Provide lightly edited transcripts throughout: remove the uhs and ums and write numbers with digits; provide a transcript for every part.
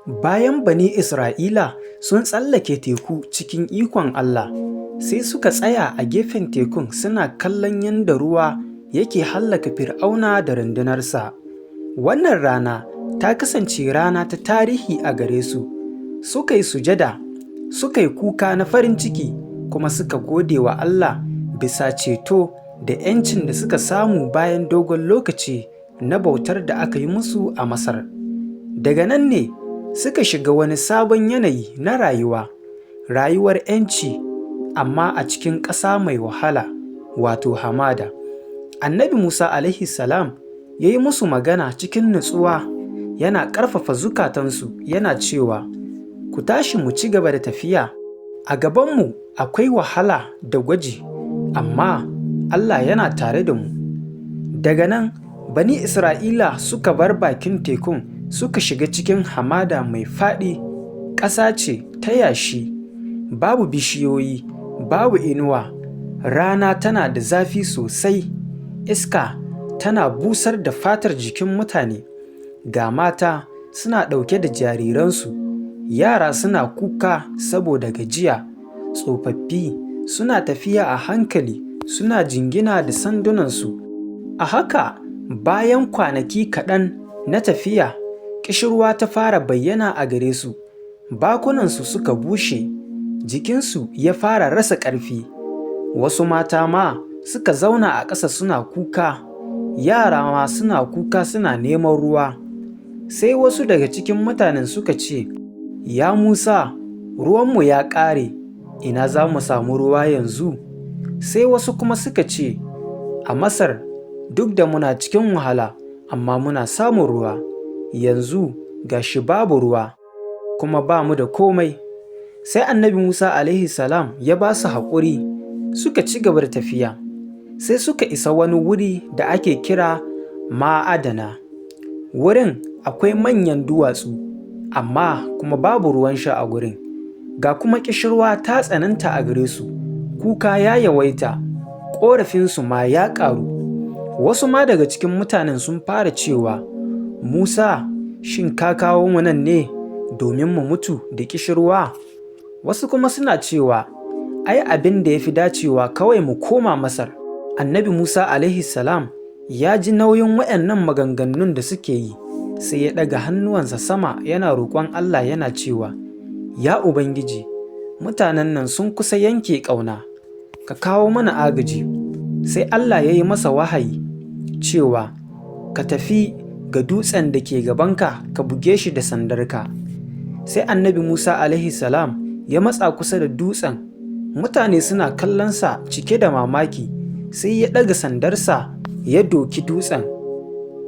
Bayan Bani Isra'ila sun tsallake teku cikin ikon Allah, sai suka tsaya a gefen tekun suna kallon yadda ruwa yake hallaka Fir'auna da rundunarsa. Wannan rana ta kasance rana ta tarihi a gare su, suka yi sujada, suka yi kuka na farin ciki, kuma suka gode wa Allah bisa ceto da ‘yancin da suka samu bayan dogon lokaci na bautar da aka yi musu a Masar. Daga nan ne suka shiga wani sabon yanayi na rayuwa, rayuwar ‘yanci amma a cikin ƙasa mai wahala, wato hamada. Annabi Musa alaihi salam ya yi musu magana cikin nutsuwa, yana ƙarfafa zukatansu yana cewa, "Ku tashi mu ci gaba da tafiya, a gabanmu akwai wahala da gwaji, amma Allah yana tare da mu." Daga nan, Bani Isra'ila suka bar bakin tekun suka shiga cikin hamada mai faɗi, ƙasa ce ta yashi, babu bishiyoyi, babu inuwa, rana tana da zafi sosai, iska tana busar da fatar jikin mutane, ga mata suna ɗauke da jariransu, yara suna kuka saboda gajiya, tsofaffi suna tafiya a hankali suna jingina da sandunansu. A haka, bayan kwanaki kaɗan na tafiya, ƙishirwa ta fara bayyana a gare su, bakunansu suka bushe, jikinsu ya fara rasa ƙarfi. Wasu mata ma suka zauna a ƙasa suna kuka, yara ma suna kuka suna neman ruwa. Sai wasu daga cikin mutanen suka ce, "Ya Musa, ruwanmu ya ƙare, ina za mu samu ruwa yanzu?" Sai wasu kuma suka ce, "A Masar, duk da muna cikin wahala, amma muna samun ruwa, yanzu ga shi babu ruwa, kuma ba mu da komai." Sai Annabi Musa alaihi salam ya ba su haƙuri, suka ci gaba da tafiya. Sai suka isa wani wuri da ake kira Ma'adana. Wurin akwai manyan duwatsu, amma kuma babu ruwan sha a gurin. Ga kuma ƙishirwa ta tsananta a gare su, kuka ya yawaita, ƙorafinsu ma ya ƙaru. Wasu ma daga cikin mutanen sun fara cewa, "Musa, shin ka kawo mu nan ne domin mu mutu da ƙishirwa?" Wasu kuma suna cewa, "Ai, abin da ya fi dacewa kawai mu koma Masar." Annabi Musa alaihi salam ya ji nauyin waɗannan maganganun da suke yi, sai ya ɗaga hannuwansa sama yana roƙon Allah yana cewa, "Ya Ubangiji, mutanen nan sun kusa yanke ƙauna, ka kawo mana agaji." Sai Allah ya yi masa wahayi cewa, "Ka tafi ga dutsen da ke gabanka ka buge shi da sandarka." Sai Annabi Musa alaihi salam ya matsa kusa da dutsen, mutane suna kallonsa cike da mamaki, sai ya ɗaga sandarsa ya doki dutsen.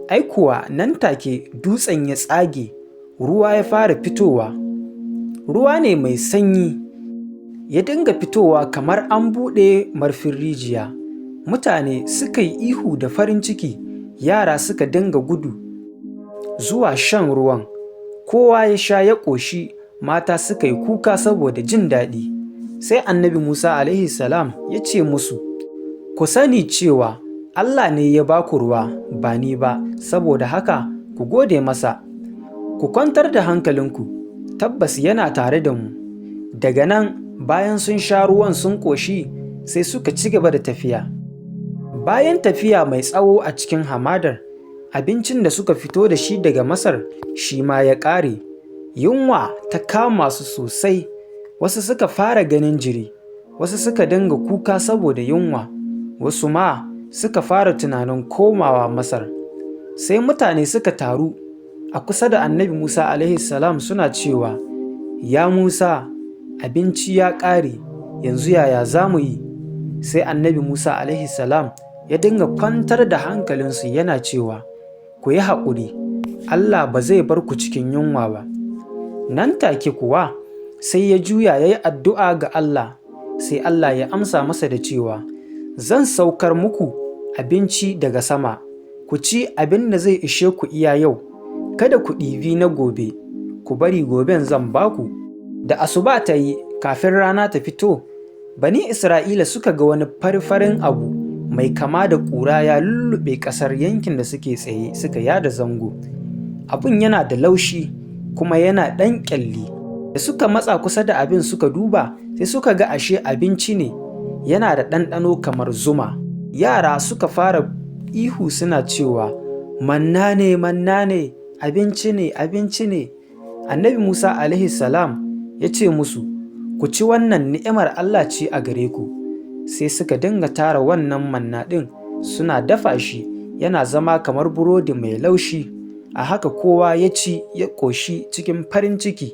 Ai kuwa nan take dutsen ya tsage, ruwa ya fara fitowa. Ruwa ne mai sanyi, ya dinga fitowa kamar an buɗe marfin rijiya. Mutane suka yi ihu da farin ciki, yara suka dinga gudu zuwa shan ruwan. Kowa ya sha ya ƙoshi, mata suka yi kuka saboda jin daɗi. Sai Annabi Musa alaihi salam ya ce musu, "Ku sani cewa Allah ne ya ba ku ruwa, ba ni ba, saboda haka ku gode masa. Ku kwantar da hankalinku, tabbas yana tare da mu." Daga nan, bayan sun sha ruwan sun ƙoshi, sai suka ci gaba da tafiya. Bayan tafiya mai tsawo a cikin hamadar, abincin da suka fito da shi daga Masar shi ma ya ƙare. Yunwa ta kama su sosai, wasu suka fara ganin jiri, wasu suka dinga kuka saboda yunwa, wasu ma suka fara tunanin komawa Masar. Sai mutane suka taru a kusa da Annabi Musa alaihi salam suna cewa, "Ya Musa, abinci ya ƙare, yanzu yaya za mu yi?" Sai Annabi Musa alaihi salam ya dinga kwantar da hankalinsu yana cewa, "Ku yi haƙuri, Allah ba zai bar ku cikin yunwa ba." Nan take kuwa sai ya juya ya yi addu'a ga Allah, sai Allah ya amsa masa da cewa, "Zan saukar muku abinci daga sama, ku ci abin da zai ishe ku iya yau, kada ku ɗibi na gobe, ku bari goben zan ba ku." Da asuba ta yi, kafin rana ta fito, Bani Isra'ila suka ga wani fari-farin abu mai kama da ƙura ya lulluɓe ƙasar yankin da suke tsaye suka yada zango. Abun yana da laushi, kuma yana ɗan ƙyalli. Da suka matsa kusa da abin suka duba, sai suka ga ashe abinci ne, yana da ɗanɗano kamar zuma. Yara suka fara ihu suna cewa, "Manna ne, manna ne, abinci ne, abinci ne." Annabi Musa alaihi salam ya ce musu, "Ku ci, wannan ni'imar Allah ce a gare ku." Sai suka dinga tara wannan manna ɗin suna dafa shi, yana zama kamar burodi mai laushi. A haka kowa ya ci ya ƙoshi cikin farin ciki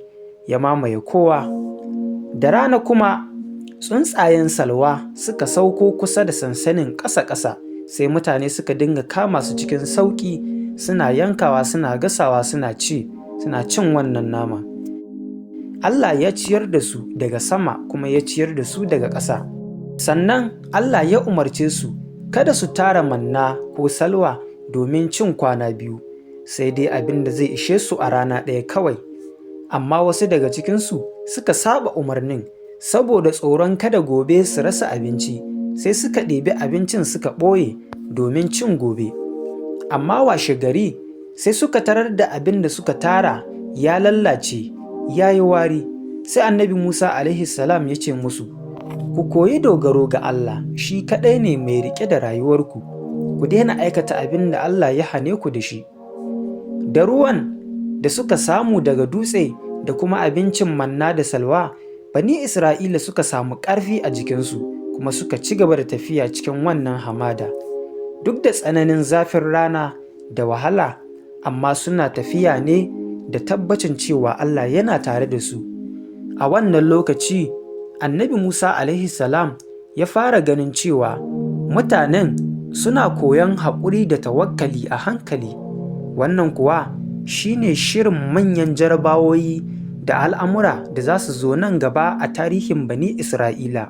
ya mamaye kowa. Da rana kuma tsuntsayen salwa suka sauko kusa da sansanin ƙasa-ƙasa, sai mutane suka dinga kama su cikin sauƙi, suna yankawa, suna gasawa, suna ci, suna cin wannan nama. Allah ya ciyar da su daga sama kuma ya ciyar da su daga ƙasa. Sannan Allah ya umarce su kada su tara manna ko salwa domin cin kwana 2, sai dai abin da zai ishe su a rana ɗaya kawai. Amma wasu daga cikinsu suka saɓa umarnin saboda tsoron kada gobe su rasa abinci, sai suka ɗebi abincin suka ɓoye domin cin gobe. Amma washe gari sai suka tarar da abin da suka tara ya lallace, ya yi wari. Sai Annabi Musa alaihi salam ya ce musu, "Ku koyi dogaro ga Allah, shi kaɗai ne mai riƙe da rayuwarku, ku daina aikata abin da Allah ya hane ku da shi." Da ruwan da suka samu daga dutse da kuma abincin manna da salwa, Bani Isra'ila suka samu ƙarfi a jikinsu kuma suka ci gaba da tafiya cikin wannan hamada. Duk da tsananin zafin rana da wahala, amma suna tafiya ne da tabbacin cewa Allah yana tare da su. A wannan lokaci, Annabi Musa alaihi salam ya fara ganin cewa mutanen suna koyon haƙuri da tawakkali a hankali. Wannan kuwa shi ne shirin manyan jarabawoyi da al'amura da za su zo nan gaba a tarihin Bani Isra'ila.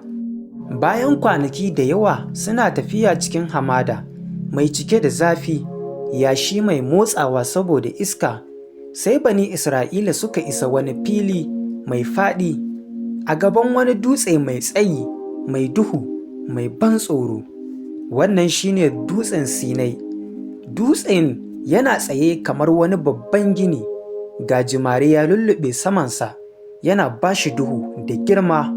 Bayan kwanaki da yawa suna tafiya cikin hamada mai cike da zafi, yashi mai motsawa saboda iska, sai Bani Isra'ila suka isa wani fili mai faɗi a gaban wani dutse mai tsayi, mai duhu, mai ban tsoro. Wannan shi ne Dutsen Sinai. Dutsen yana tsaye kamar wani babban gini, gajimare ya lulluɓe samansa, yana ba shi duhu da girma.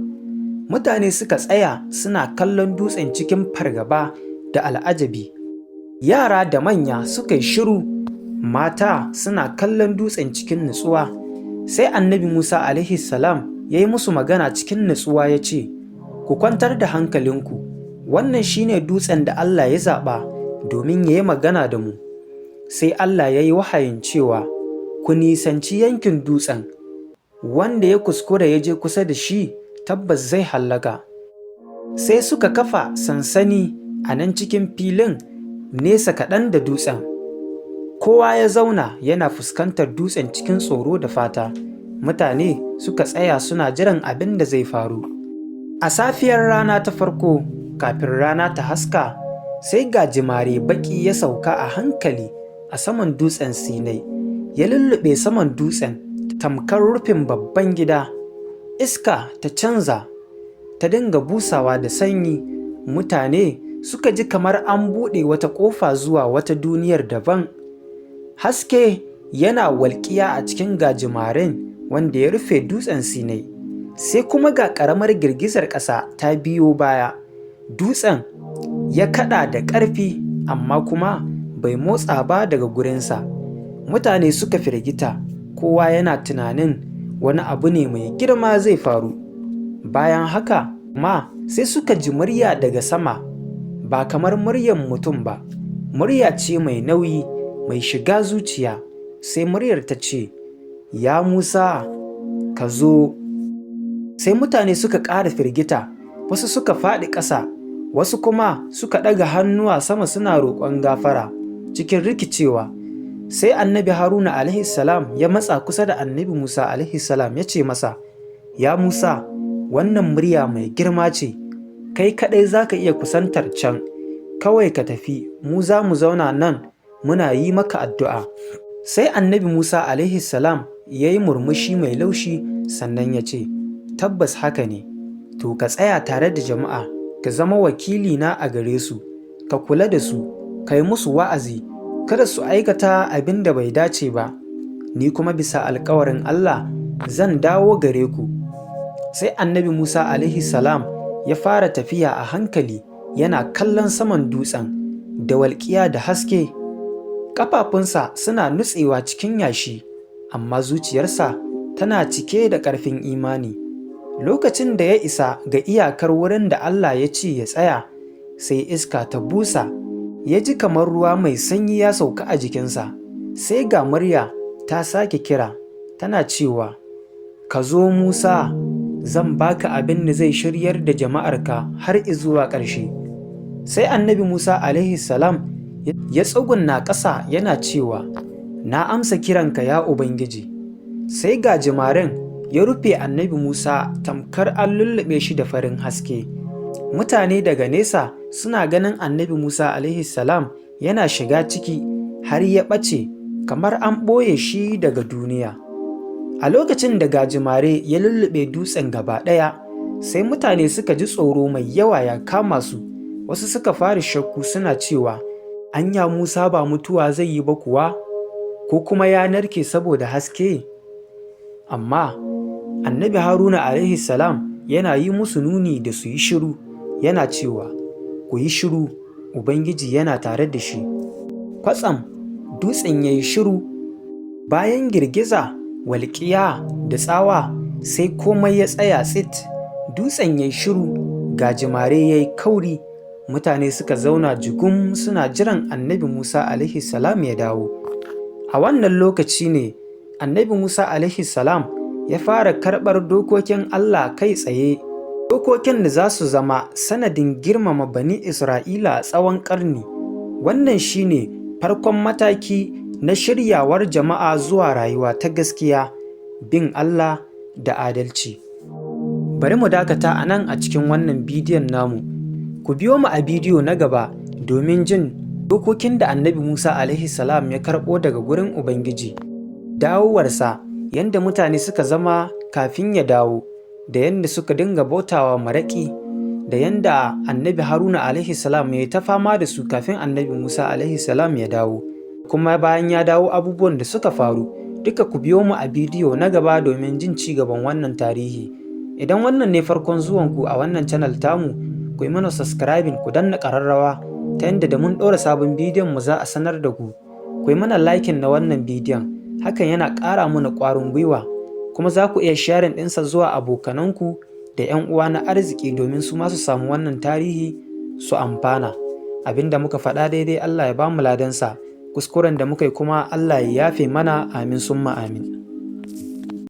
Mutane suka tsaya suna kallon dutsen cikin fargaba da al'ajabi. Yara da manya suka yi shiru, mata suna kallon dutsen cikin nutsuwa. Sai Annabi Musa alaihi salam ya yi musu magana cikin nutsuwa ya ce, "Ku kwantar da hankalinku, wannan shi ne dutsen da Allah ya zaɓa domin ya yi magana da mu." Sai Allah ya yi wahayin cewa, "Ku nisanci yankin dutsen, wanda ya kuskura ya je kusa da shi tabbas zai hallaka." Sai suka kafa sansani a nan cikin filin nesa kaɗan da dutsen. Kowa ya zauna yana fuskantar dutsen cikin tsoro da fata. Mutane suka tsaya suna jiran abin da zai faru. A safiyar rana ta farko, kafin rana ta haska, sai gajimare baƙi ya sauka a hankali a saman Dutsen Sinai, ya lulluɓe saman dutsen tamkar rufin babban gida. Iska ta canza, ta dinga busawa da sanyi, mutane suka ji kamar an buɗe wata ƙofa zuwa wata duniyar daban. Haske yana walƙiya a cikin gajimaren wanda ya rufe Dutsen Sinai. Sai kuma ga ƙaramar girgizar ƙasa ta biyo baya. Dutsen ya kaɗa da ƙarfi, amma kuma bai motsa ba daga gurinsa. Mutane suka firgita, kowa yana tunanin wani abu ne mai girma zai faru. Bayan haka ma sai suka ji murya daga sama, ba kamar muryar mutum ba, murya ce mai nauyi, mai shiga zuciya. Sai muryar ta ce, "Ya Musa, ka zo." Sai mutane suka ƙara firgita, wasu suka faɗi ƙasa, wasu kuma suka ɗaga hannuwa sama suna roƙon gafara cikin rikicewa. Sai Annabi Haruna alaihi salam ya matsa kusa da Annabi Musa alaihi salam ya ce masa, "Ya Musa, wannan murya mai girma ce, kai kaɗai za ka iya kusantar can, kawai ka tafi, mu za mu zauna nan muna yi maka addu'a." Sai Annabi Musa alaihi salam ya yi murmushi mai laushi sannan ya ce, "Tabbas haka ne, to ka tsaya tare da jama'a, ka zama wakilina a gare su, ka kula da su, ka yi musu wa'azi, kada su aikata abin da bai dace ba. Ni kuma bisa alkawarin Allah zan dawo gare ku." Sai Annabi Musa alaihi salam ya fara tafiya a hankali, yana kallon saman dutsen da walƙiya da haske. Ƙafafunsa suna nutsewa cikin yashi, amma zuciyarsa tana cike da ƙarfin imani. Lokacin da ya isa ga iyakar wurin da Allah ya ce ya tsaya, sai iska ta busa, ya ji kamar ruwa mai sanyi ya sauka a jikinsa. Sai ga murya ta sake kira, tana cewa, "Ka zo Musa, zan baka abin da zai shiryar da jama'arka har izuwa ƙarshe." Sai Annabi Musa alaihi salam ya tsugunna ƙasa yana cewa, "Na amsa kiranka, ya Ubangiji." Sai gajimaren ya rufe Annabi Musa tamkar an lulluɓe shi da farin haske. Mutane daga nesa suna ganin Annabi Musa alaihi salam yana shiga ciki har ya ɓace kamar an ɓoye shi daga duniya. A lokacin da gajimare ya lulluɓe dutsen gaba ɗaya, sai mutane suka ji tsoro mai yawa ya kama su, wasu suka fara shakku suna cewa, "Anya Musa ba mutuwa zai yi ba kuwa, ko kuma ya narke saboda haske?" Amma Annabi Haruna alaihi salam yana yi musu nuni da su yi shiru, yana cewa, "Ku yi shiru, Ubangiji yana tare da shi." Kwatsam dutsen ya yi shiru. Bayan girgiza, walƙiya da tsawa, sai komai ya tsaya tsit. Dutsen ya yi shiru, gajimare ya yi kauri. Mutane suka zauna jigum suna jiran Annabi Musa alaihi salam ya dawo. A wannan lokaci ne Annabi Musa alaihi salam ya fara karɓar dokokin Allah kai tsaye, dokokin da za su zama sanadin girmama Bani Isra'ila a tsawon ƙarni. Wannan shi ne farkon mataki na shiryawar jama'a zuwa rayuwa ta gaskiya, bin Allah da adalci. Bari mu dakata a nan a cikin wannan bidiyon namu. Ku biyo mu a bidiyo na gaba domin jin dokokin da Annabi Musa alaihi salam ya karɓo daga gurin Ubangiji, dawowarsa, yadda mutane suka zama kafin ya dawo, da yadda suka dinga bautawa maraƙi, da yadda Annabi Haruna alaihi salam ya yi ta fama da su kafin Annabi Musa alaihi salam ya dawo, kuma bayan ya dawo abubuwan da suka faru. Duka ku biyo mu a bidiyo na gaba domin jin ci gaban wannan tarihi. Idan wannan ne farkon zuwanku a wannan channel tamu, ku yi mana subscribing, ku danna ƙararrawa ta yadda da mun ɗora sabon bidiyon mu za a sanar da ku. Ku yi mana liking na wannan bidiyon, hakan yana ƙara mana ƙwarin gwiwa, kuma za ku iya sharing ɗinsa zuwa abokananku da 'yan uwa na arziki domin su ma su samu wannan tarihi su amfana. Abin da muka faɗa daidai, Allah ya ba mu ladansa, kuskuren da muka yi kuma Allah ya yafe mana, amin summa amin.